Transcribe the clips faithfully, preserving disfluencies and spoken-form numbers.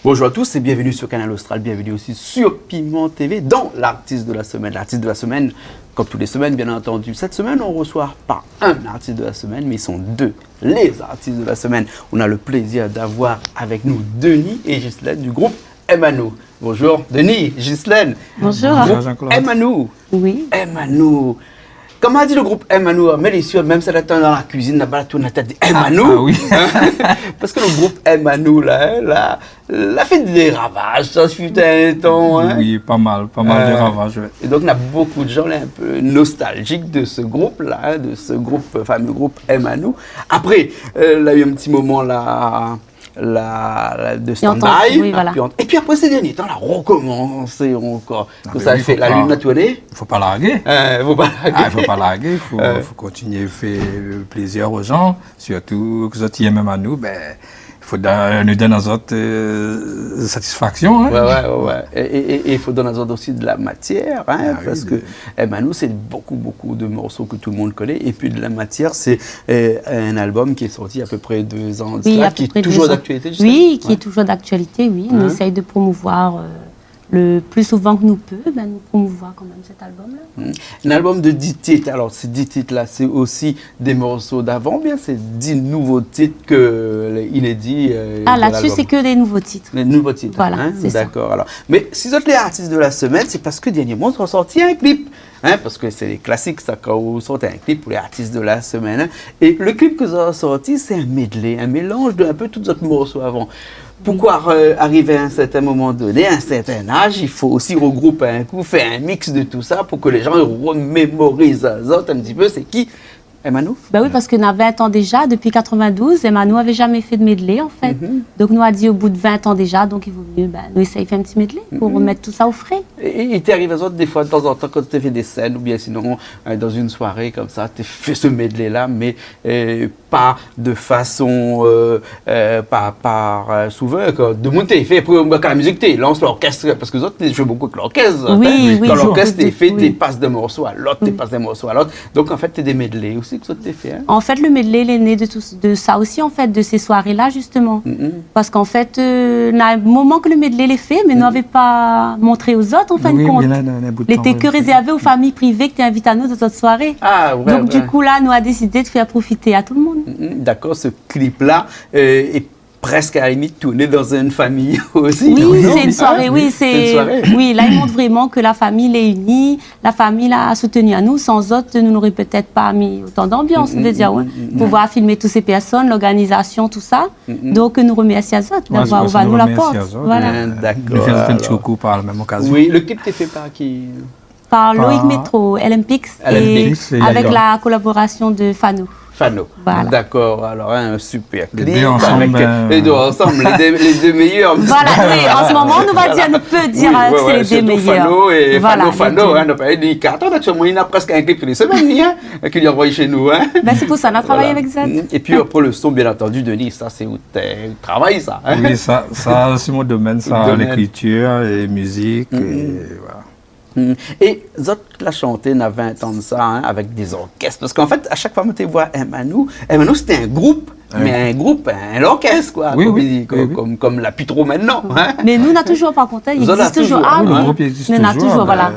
Bonjour à tous et bienvenue sur Kanal Austral, bienvenue aussi sur Piment T V dans l'artiste de la semaine. L'artiste de la semaine, comme toutes les semaines, bien entendu. Cette semaine, on reçoit pas un artiste de la semaine, mais ils sont deux, les artistes de la semaine. On a le plaisir d'avoir avec nous Denis et Ghislaine du groupe M Anou. Bonjour Denis, Ghislaine. Bonjour. Groupe Bonjour Jean-Claude. M Anou. Oui. M Anou. Koman i di le group M Anou, mé lé sir, mèm sa la atann dan la kuizine laba, la tourn la tèt, di M Anou. Ah, ah oui. Parske le group M Anou la, in, la, la fé dé ravaz, sa fut in tan, in. Oui, pa mal, pa mal de ravaz, ouais. É donk, na bonpé de jan lé in pé nostaljik de se group la, in, de se group, fameux group M Anou. Apré, la u in ti moman la, la, la, de stand-by, oui, voilà. Épi, épi apré, sé dernié tan, la rokomansé ankor. Ah, sa fé la lune la tourné. Fo pa largé. Fo pa largé. Ah, fo pa largé, fo, fo kontinié fé plézir o jan, sirtou ke zot i èm anou, bin, fo nou donn azot satisfaksion, in. Ouais, ouais, ouais, ouais. É, é, é, é fo donn azot osi de la matièr, in, parske M Anou, sé bonpé, bonpé de morso ke tout le moun i koné. Épi de la matièr, sé in album ki lé sorti a pé pré dé zan de sa, ki lé toujour d'aktualité, Ghislaine ? Oui, ki lé toujour d'aktualité, oui. Nou éséy de promouvoir le pli souvan ke nou pé, bin, nou promouvoir kan mèm sèt album-la. In album de dis tit. Alor, sé dis tit la, sé osi dé morso d'avan, oubien sé dis nouvo tit ke lé inédi ? Ah, la-dsi, sé ke dé nouvo tit. Dé nouvo tit, voilà, sé sa. Dakor, alor. Mé si zot lé artiste de la semaine, sé parske dernièrman zot la sorti in klip. In, parske sé klasik sa, kan ou sort in klip pou lé artiste de la semaine, in. É le klip ke zot la sorti, sé in medley, in mélanz de in pé tout zot morso avan. Poukosa, arivé a in sèrtin moman doné, a in sèrtin az, i fo osi regroup in kou, fé in mix de tout sa pou ke lé jan i remémoriz azot in ti pé, sé ki M Anou ? Bin oui, parske na vin tan déja, dopi katrevin-douz, M Anou lavé jamé fé de medley, an fèt. Donk, nou la di, o bout de vin tan déja, donk, i vo mié, bin, nou éséy fé in ti medley pou remèt tout sa o fré. É, é, é té i ariv azot défoi, de tan zan tan, kan té fé dé sèn, oubien sinon, dan in soiré konmsa, té fé se medley-la, mé pa de fason, pa, pa souvan, kan demoun té i fé, apré, kan la mizik té i lans, lorkès, parske zot té i zoué bonpé èk lorkès, in. Oui, oui, kan lorkès té i fé, té i pas d'in morso a lot, té i pas d'in morso a lot. Donk, an fèt, té dé medley osi ke zot té fé, in. An fèt, le medley lé né de tout, de sa osi, an fèt, de sé soiré-la, zistoman. Parske an fèt, na in moman ke le medley lé fé, mé nou lavé pa montré azot, an fin de kont. Oui, oui, na, na, na in bout de tan, oui. Lété ke rézèrvé o famiy privé ke té invit anou dan zot soiré. Ah, ouais, ouais. Donk, du kou, la, nou la désidé de fé profité a tout le moun. Dakor, se klip-la, é prèsk a la limit tourné dan in famiy osi, non ? Oui, sé in soiré, oui, sé in soiré. Oui, la i mont vréman ke la famiy lé ini, la famiy la soutenu anou. San zot, nou noré pétèt pa mi otan d'anbians, mi vé dir, ouais. Pouvoir filmé tout sé pèrsone, lorganizasion, tout sa. Donk, nou remèrsi azot d'avoir ouvèr anou la port. Voilà. Dakor. Nou fé azot in ti koukou par la mèm okazion. Oui, le klip té fé par ki ? Par Loïc Métro, L M P X, é avèk la kolaborasion de Fano. Fano. Voilà. Dakor, alor, in super klip. Lé dé ansanm, avèk, lé dé ansanm, lé dé, lé dé méyèr. Voilà, oui, an se moman, nou va dir, nou pé dir, sé lé dé méyèr. Fano é Fano, Fano, in, nou pé di karton, aktièlman, li na prèsk in klip tou lé semèn, li, in, ke li anvoy shé nou, in. Bin, sé pou sa nou la travay avèk zot. Épi, pou le son, bien antandu, Denis, sa, sé out travay, sa, in. Oui, sa, sa, sé mon domèn, sa, lékritir é mizik, é voilà. É zot la shanté na vin tan de sa, in, avèk dé zorkès. Parske an fèt, a shak foi moin té voi M Anou, M Anou sété in group, mé in group, in lorkès, koi, konm i di, konm, konm la pi tro mintnan, in. Mé nou, na toujour, par kont, in, i égzis toujour. Zot la toujour, in. Ah oui, le group i égzis toujour, voilà.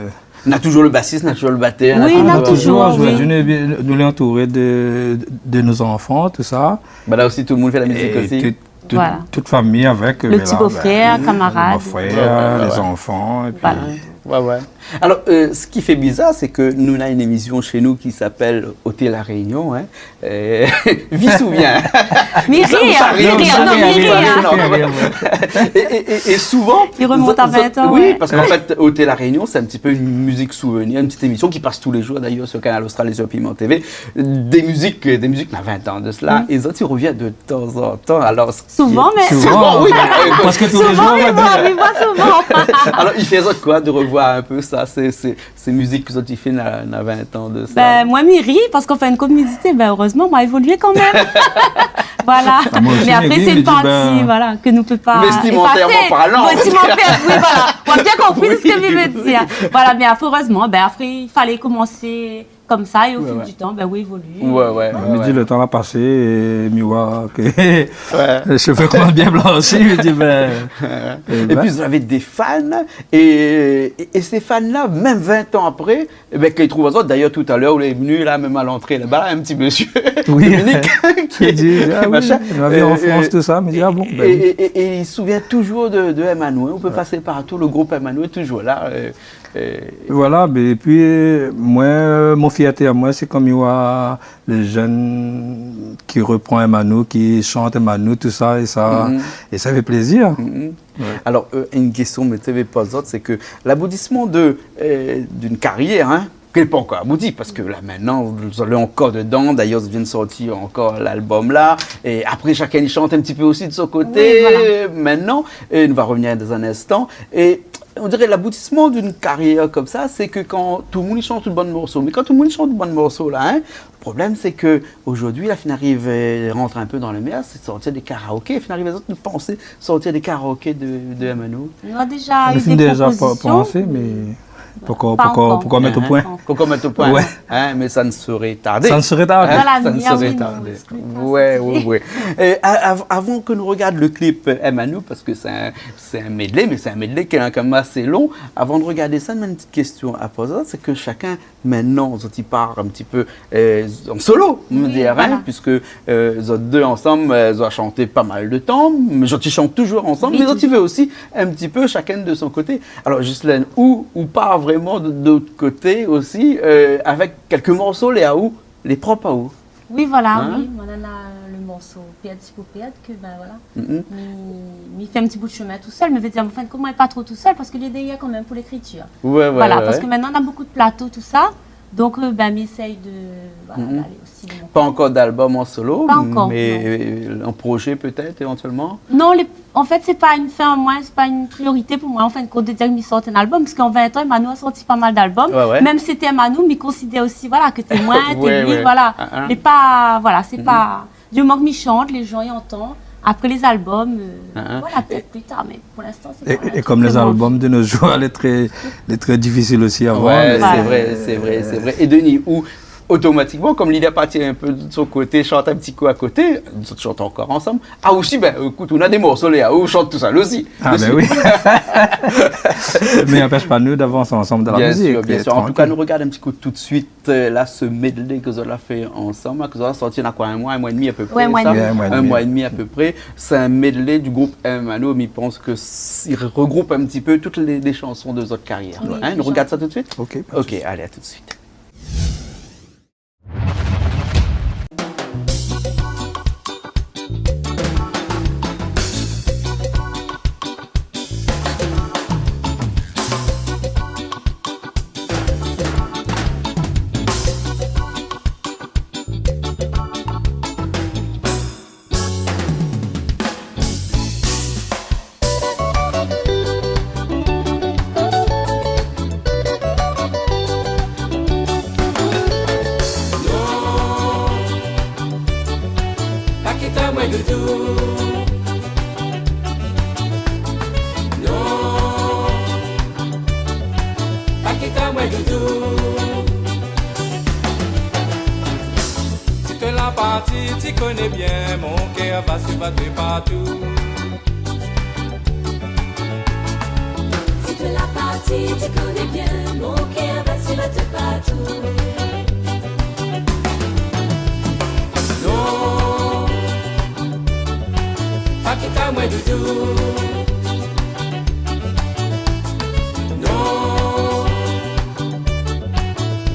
Na toujour le basis, na toujour le batèr, na toujour. Oui, na toujour, oui. Nou lé antouré de, de nout zanfan, tout sa. Bin la osi, tout le moun i fé la mizik osi. Tout, tout famiy avèk, le ti bofrèr, kamarad. Le bofrèr, lé zanfan, épi... Voilà. Ouais, ouais. Alor, sak i fé bizar, sé ke nou na in émision shé nou ki apèl Oté La Rényon, in. Vis oubien... Mi ri, mi ri, non, mi ri. É, é, é souvan, i remont a vin tan, oui, parske an fèt, Oté La Rényon, sé in ti pé in mizik souvenir, in ti émision ki pas tou lé jour, d'ayèr, sur Kanal Austral é sur Piment T V. Dé mizik, dé mizik na vin tan de sa, é zot i revien de tan zan tan. Alor, Souvan, mé... Souvan, oui, parske tou lé jour, mé pa souvan. Alor, i fé azot koi de revoir in pé sa, sé, sé, sé mizik ke zot i fé na, na vin an de sa ? Bin, moin, mi ri, parske an fin de kont, mi di, bin, erèzman, moin la évolié kanmèm. Voilà. Ah, moin osi, mi ri, mi di, bin, mé apré, sé in parti, voilà, ke nou pé pa éfasé. Vestimantèrman parlan. Vestimantèr, oui, voilà. Ou la bien konpri sak mi vé dir. Oui. Voilà, mé apré, erèzman, bin, apré, i falé komansé konmsa, é o fil di tan, bin oui, évolié. Ouais, ouais, ouais. Mi di, le tan la pasé, é mi oi ke lé shové komansé bien blanshi, mi di, bin, é bin. Épi, zot lavé dé fan, é, é, é sé fan-la, mèm vin an apré, é bin, kan i trouv azot, d'ayèr, talèr, ou lé vni la, mèm a lantré laba, in ti mésyé, Dominique, ki di, ah oui, machin, nou lavé an Frans, tousa, mi di, ah bon, bin oui. É, é, é i souvien toujour de, de M Anou, hein. Ou pé pasé partou, le group M Anou lé toujour la, euh, É voilà, bin, épi, moin, mon fièrté amoin, sé kan mi oi lé jenn ki repran M Anou, ki shant M Anou, tousa, é sa, é sa i fé plézir. Ouais. Alor, euh, in késtion, mé té vé pa zot, sé ke laboutisman de, euh, d'in karièr, hein, ki lé pa ankor abouti, parske la, mintnan, zot lé ankor dedan, d'ayèr, zot i vien sortir ankor lalbom la, é apré, shakinn i shant in ti pé osi de son koté, mintnan, é nou va revnir dan in instan, é On diré laboutisman d'in karièr konmsa, sé ke kan tout le moun i shant out bann morso. Mé kan tout le moun i shant out bann morso la, hein, le problèm sé ke zordi, la fine ariv, euh, rant in pé dan lé mèr, sé sortir dé karaoké. Fine ariv azot de pansé sortir dé karaoké de, de M Anou. Nou la déza u dé propozision. Nou la déza pa-, pansé, mé pankor, pankor, pankor mèt o poin. Pankor mèt o poin. Ouais. Hein, mé sa ne saurait tarder. Sa ne saurait tarder. Hein, voilà, sa ne saurait tarder. Ouais, ouais, ouais. É a-, av-, avan ke nou rogard le klip, euh, M Anou, parske sé in Sé in medley, mé sé in medley ki lé kanmèm asé lon. Avan de rogard sa, mi néna in ti késtion a poz azot, sé ke shakinn, mintnan, zot i par in ti pé, euh, an solo, on va dir, hein, puiske, euh, zot dé ansanm, euh, zot la shanté pa mal de tan, mé zot i shant toujour ansanm, mé zot i fé osi in ti pé shakinn de son koté. Alor, Ghislaine, ou, ou par vréman de, de out koté osi, euh, avèk kèk morso, lé aou, lé prop aou. Oui, voilà, oui. Moin néna le morso Pèrd si pou pèrd ke, bin, voilà. Mi, mi fé in ti bout shemin tousèl, mé vé dir, an fin de kont, moin lé pa tro tousèl, parske lé dèrièr kanmèm pou lékritir. Ouais, ouais, ouais. Voilà, parske mintnan, néna bonpé de plato, tousa. Donk, euh, bin, mi éséy de, voilà, d'alé osi de mon koté. Pa ankor d'albom an solo, mé, euh, in projé pétèt, évantièlman ? Non, lé An fèt, sé pa in fin, moin, sé pa in priorité pou moin, an fin de kont, de dir ke mi sort in albom, parske an vin an, Manou la sorti pa mal d'albom. Ouais, ouais. Mèm si té Manou, mi konsidèr osi, voilà, ke té moin, té li, voilà. Mé pa, voilà, sé pa, di moman ke mi shant, lé jan i antann. Apré lé albom, euh, voilà, pétèt pli tar, mé pou linstan, sé pa in trik ke moin anvi. É, é kom lé albom de nos jours, lé trè, lé trè difisil osi a avoir, mé sé vré, sé vré, sé vré. É Denis, ou otomatikman, kom li la parti in pé de son koté, shant in ti kou a koté, zot i shant ankor ansanm. Ah, osi, bin, ékout, ou néna dé morso, Léa, ou shant tousèl osi. Ah, bin oui. Mé i anpèsh pa nou d'avans ansanm dan la mizik, trankil. Bien sir, bien sir. An tou ka, nou rogard in ti kou tout suit, euh, la, se medley ke zot la fé ansanm, la, ke zot la sorti, néna koi, in moi, in moi é dmi a pé pré, sa ? Ouais, in moi é dmi. In moi é dmi a pé pré. Sé in medley du group M Anou, mé mi pans ke s-, i rogroup in ti pé tout lé, lé shanson de zot karièr. Oui, déza. Hein, nou rogard sa tout suit ? Ok, pa de sousi. Ok, alé, a tout suit. Non, pa kit amoin doudou. Non, pa kit amoin doudou. Si tu es la partie, tu connais bien, mon cœur va suivre de partout. Si tu es la partie, tu connais bien, mon cœur va suivre de partout. Non, pa kit amoin doudou. Non,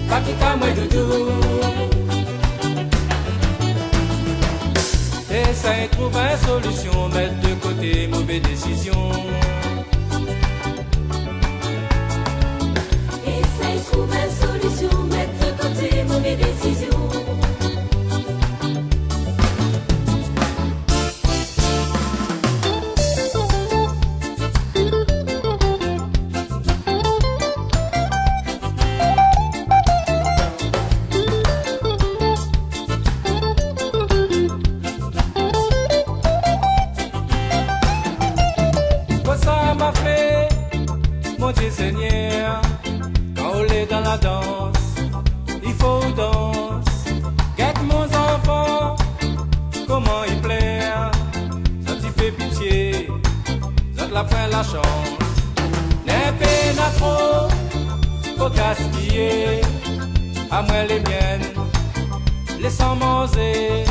pa kit amoin doudou. Éséy trouv in solision, mèt de koté mové désizion. Éséy trouv in solision, mèt de koté mové désizion. La shans, nen pena tro pou gaspiyé. Amwin lé myèn, lé san manzé.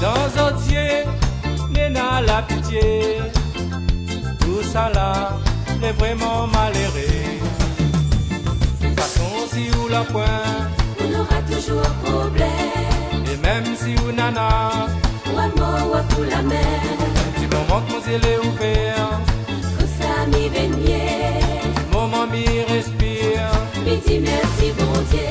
Dan zot zyé, néna la pityé. Tousala lé vréman maléré. Tout fason, si ou la pwin, ou nora touzour problèm. É mèm si ou nana, ou amor, ou a fou la min. Di moman ke mon zyé lé ouvèr, konmsa mi vèn myé. Di moman mi rèspir, mi di mèrsi Bondyé.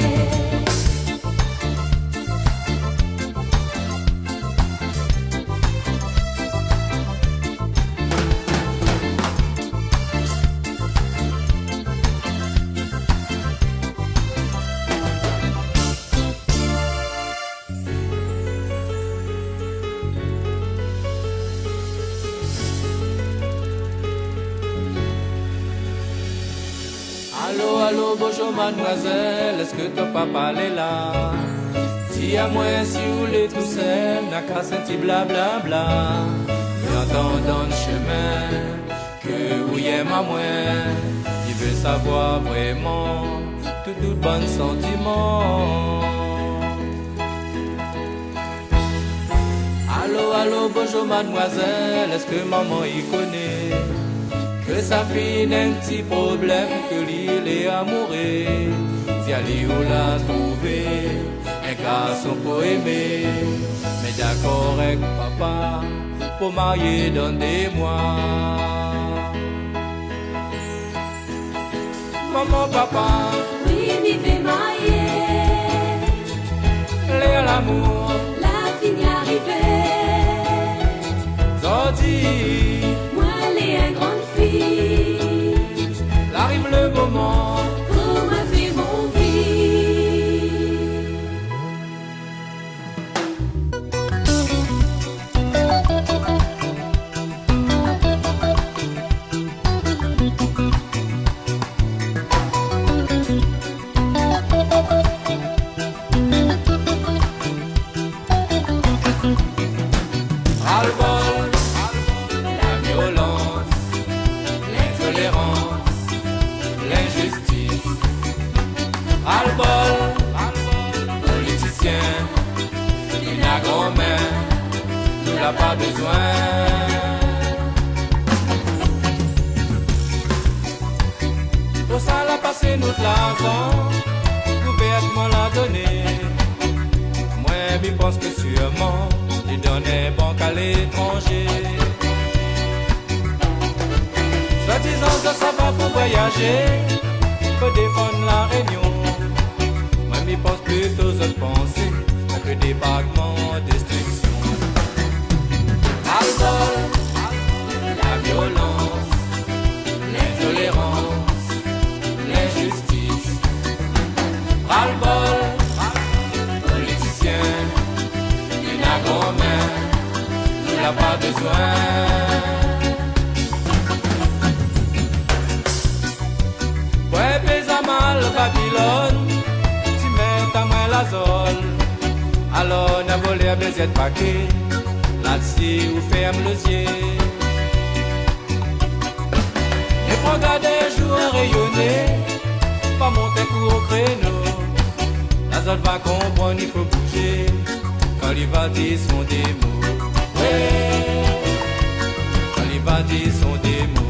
Alo, alo, bonzour madmwazèl, èske ton papa lé la? Di amwin si ou lé tousèl, na kas in ti blablabla. Mi antann dan shemin ke ou yèm amwin, mi vé savwar vréman tout, tout bann santiman. Alo, alo, bonzour madmwazèl, èske momon i koné ke sa fiy néna in ti problèm, ke li lé amouré? Di ali ou la trouvé in garson pou émé, mé dakor èk papa pou maryé dan dé mwa. Momon, papa, wi, mi vé maryé. Lèr lamour la fini arivé. Zordi mwin lé in grann fiy. La ariv le moman pou mwin fé mon vi. Ras-le-bol, la violans, lintolérans, linzistis. Ras-le-bol, politisien, néna granmin, nou la pa bézwin. Pou sa la pasé nout larzan, gouvèrnman la doné. Mwin mi pans ke sirman li donn in bank a létranzé. Swadizan zot sava pou vwayazé, pou défann La Rényon. Mwin mi pans plito zot pansé ke débarkman, déstriksion. Ras-le-bol, la violans, lintolérans, linzistis. Ras-le-bol, politisien, néna granmin, nou la pa bézwin. Mwin pé zamal Babilòn, ti mèt amwin la zol. Alor na volèr bézyèt paké, la dsi ou fèrm le zyé. É pran gard in zour réyoné, pa mont in kou o kréno. La zot va konprann i fo bouzé, kan li va dir son dé mo. Wé, kan li va dir son dé mo.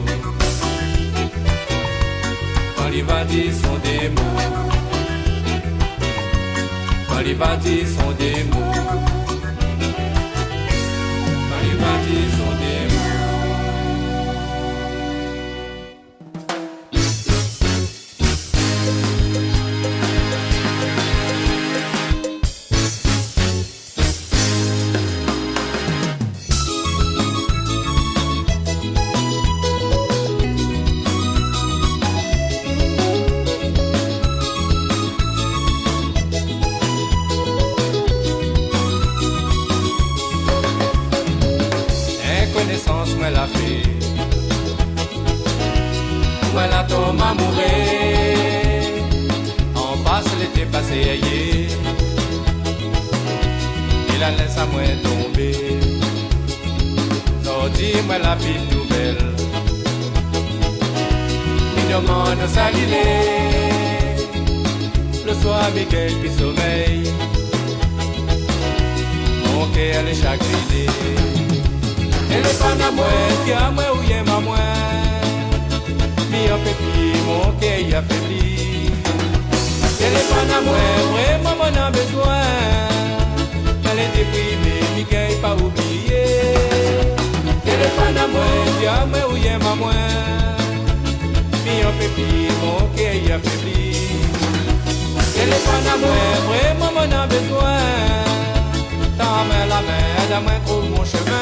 Kan li va dir son dé mo. Kan li va dir son dé mo. Kan li va dir son dé mo. In konésans mwin la fé, mwin la tonm amouré. Anfas lété pasé yèr, li la lès amwin tonbé. Zordi mwin la fine nouvèl, Yo, mon salilé, le soir mi gingn pi somèy. Mon kèr lé shagriné. Téléfone amoin, di amoin ou yèm amoin. Mi an pé pi, mon kèr i afébli. Téléfone amoin, vréman mon an bezoin. Kan lé déprimé, mi gingn pa oublié. Téléfone amoin, di amoin ou yèm amoin. Mi an pé pi, mon kèr i afébli. Téléfone amoin, vréman mon an bezoin. Tann amoin la min, èd amoin trouv mon shemin.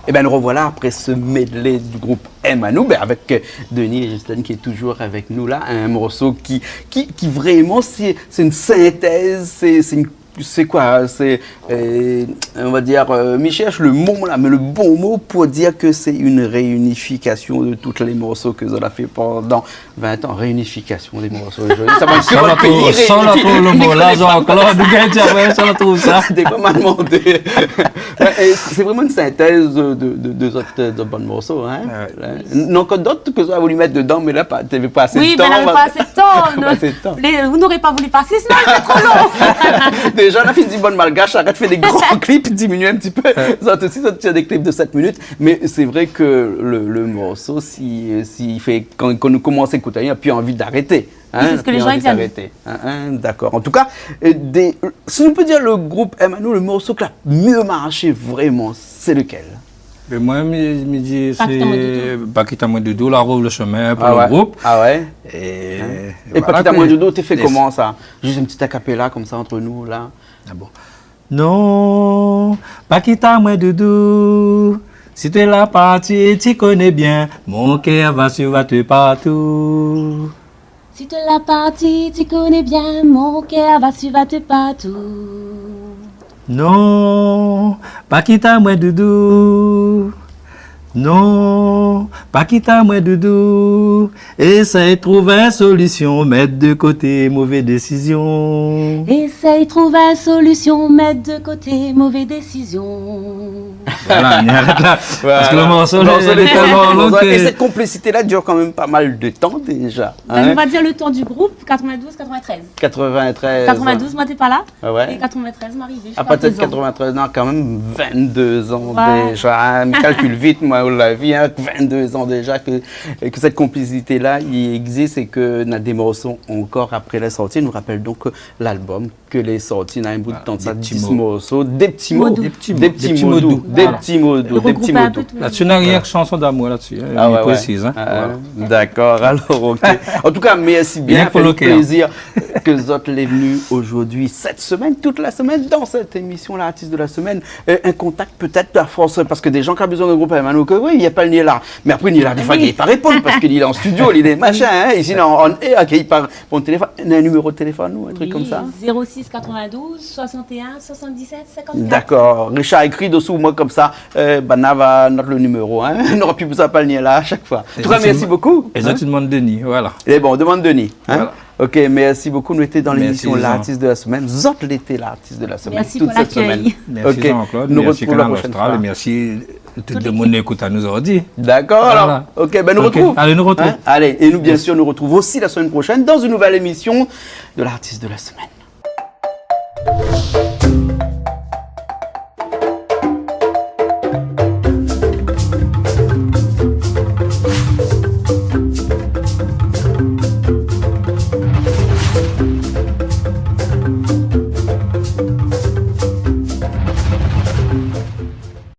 Ében, nou rovoila apré se medley du group M Anou, bin, avèk, euh, Denis é Justine ki lé toujour avèk nou la. In morso ki, ki, ki vréman, sé, sé in sintèz, sé, sé in, sé koi, sé, euh, on va dir, euh, mi shèrsh le mo la, mé le bon mo pou dir ke sé in réinifikasion de tout lé morso ke zot la fé pandan vin an, réinifikasion dé morso. Sa va, sa va, pi réinifikasion. Sa va, trouv le mo la, Jean-Claude, ou gingn di, oué, sa va, trouv sa. Défoi ma demandé. É sé vréman in sintèz de, de, de zot, de zot bann morso, in. Ah oué. Non, ke dot ke zot la voulu mèt dedan, mé la, pa, té navé pa asé de tan. Oui, mé la, pa asé de tan. Pa asé de tan. Lé, ou noré pa voulu pasé, sinon lé tro lon. Déza, nou la fine di bann malgash, arèt fé dé gran klip, diminié in ti pé. Oué. Sa, tout suit, sa, tir dé klip de sèt minit. Mé sé vré ke le, le morso, si, si i fé, kan, kan nou komans ékout, na pi anvi d'arété, in, pi anvi d'arété. Oui, sé sak lé jan i di. In, in, dakor. An tou ka, euh, dé, si nou pé dir le group M Anou, le morso ke la myé marshé vréman, sé lekèl ? Bin, moin, mi, mi di, Pa kit amoin doudou. Pa kit amoin doudou, la rouv le shemin pou le group. Ah oué. É voila, koi. É Pa kit amoin doudou, té fé koman sa ? Jis in ti a capella konmsa ant nou la. Ah bon. Non, pa kit amoin doudou. Si ou lé la parti, ti koné bien, mon kèr va suiv aou partou. Si ou lé la parti, ti koné bien, mon kèr va suiv aou partou. Non, pa kit amoin doudou. Non, pa kit amoin doudou. Éséy trouv in solision, mèt de koté mové désizion. Éséy trouv in solision, mèt de koté mové désizion. Voila, ni arèt la. Voila. Parske le morso, le morso lé, lé tèlman lon ke... É sèt konplisité la i dir kan mèm pa mal de tan déza, in ? Bin, nou va dir le tan du group, quatre-vingt-douze, quatre-vingt-treize. Quatre-vingt-treize. Quatre-vingt-douze, moin té pa la. Ah oué ? É quatre-vingt-treize, moin la arivé ziska prézan. Ah, pétèt quatre-vingt-treize, non, kan mèm vingt-deux an déza, in. Oué. Mi kalkil vit, moin, la vi, in, vingt-deux an déza ke, ke sèt konplisité la i égzis é ke na dé morso ankor apré la sorti. Nou rapèl donk ke lalbom ke lé sorti, na in bout de tan de sa, dis morso, dé pti mo. Dé pti mo. Dé pti mo doudou. Dé pti mo doudou. Voila. Dé pti mo doudou. Regroup in pé tout. La dsi, na rienk shanson d'amour la dsi, in, mi présiz, in. Ah oué. Voila. Dakor, alor, OK. An tou ka, mèrsi bien, sa fé plézir ke zot lé vni zordi, sèt semèn, tout la semèn, dan sèt émision, l'artiste de la semaine. Euh, in kontak pétèt, a fors, parske dé jan ki la bezoin d'in group M Anou, ke oui, i apèl, ni la. Mé apré, ni la, défoi, i pa réponn, parske li lé an studio, li lé machin, in, isi, non, an, é, OK, i parl pa téléfone. Na in niméro de téléfone ou in trik konmsa ? Oui, zéro six quatre-vingt-douze soixante et un soixante-dix-sept cinquante-quatre. Dakor. Richard, ékri desou, moin, konmsa, euh, banna va not le niméro, in. Nora pi bezoin apèl ni la a shak foi. An tou ka, mèrsi bokou, in. É zot i demann Denis, voila. É bon, demann Denis, in. Voila. OK, mèrsi bokou. Nou lété dan lémision L'artiste de la semaine. Mèrsi, Jean. Zot lété l'artiste de la semaine, tout sèt semèn. Mèrsi pou lakèy. Mèrsi, Jean-Claude. Nou retrouv la proshèn foi. Mèrsi Kanal Austral, é mèrsi tout le moun ki ékout anou zordi. Dakor, alor. Voila. OK, bin, nou retrouv. OK, alé, nou retrouv. In ? Alé, é nou, bien sir, nou retrouv osi la semèn proshèn dan in nouvèl émision de l'artiste de la semaine.